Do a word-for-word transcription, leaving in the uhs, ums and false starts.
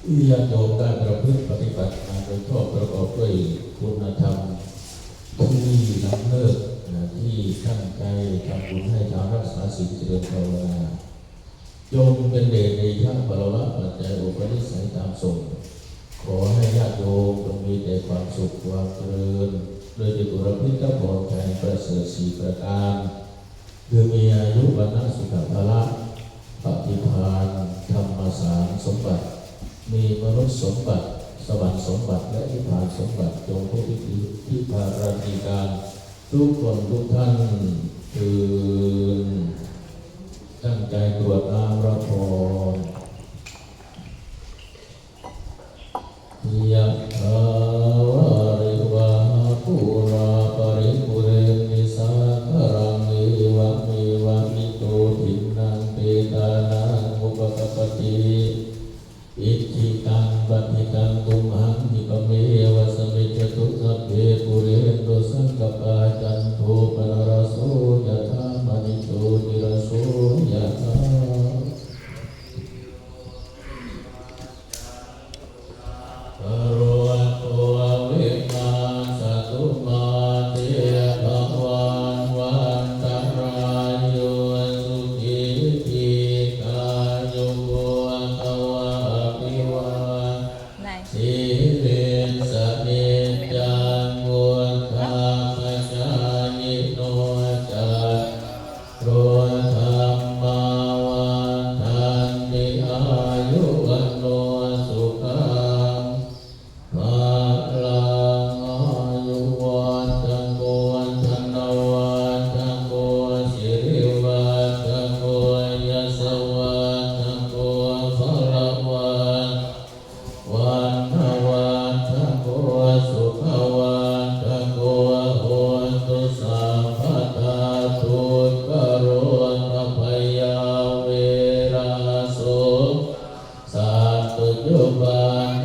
ที่ญาติโยมได้ประพฤติปฏิบัติมาโดยชอบประกอบด้วยคุณธรรมที่ล้ำเลิศนะที่ตั้งใจทำบุญให้ทานรักษาศีลเจริญภาวนา จงเป็นเดชเดชะพลวะปัจจัยอุปนิสัยตามส่ง ขอให้ญาติโยมจงมีแต่ความสุขความเจริญ โดยจตุรพิธพรชัยประเสริฐสี่ประการ คือมีอายุวรรณะสุขะพละปฏิภาณธรรมสารสมบัติ มีมนุษย์สมบัติ สวรรค์สมบัติ และนิพพานสมบัติ จงเป็นที่พึ่งที่พาราธิการทุกคนทุกท่านเทอญ ตั้งใจกรวดน้ำรับพร Yathā vārivahā pūrā paripūrenti sāgaraṃ, evameva ito dinnaṃ petānaṃ upakappati. Icchitaṃ patthitaṃ tumhaṃ khippameva samijjhatu, sabbe pūrentu saṅkappā, cando pannaraso yathā, maṇi jotiraso yathā. Karoto vimassatu mā te bhavatvantarāyo, sukhī dīghāyuko bhava. Abhivādanasīlissa niccaṃ vuḍḍhāpacāyino, cattāro dhammā vaḍḍhanti, āyu vaṇṇo sukhaṃ balaṃ. Āyuvaḍḍhako dhanavaḍḍhako sirivaḍḍhako yasavaḍḍhako balavaḍḍhako vaṇṇavaḍḍhako sukhavaḍḍhako hotu sabbadā. Dukkharogabhayā verā sokā sattu cupaddavā,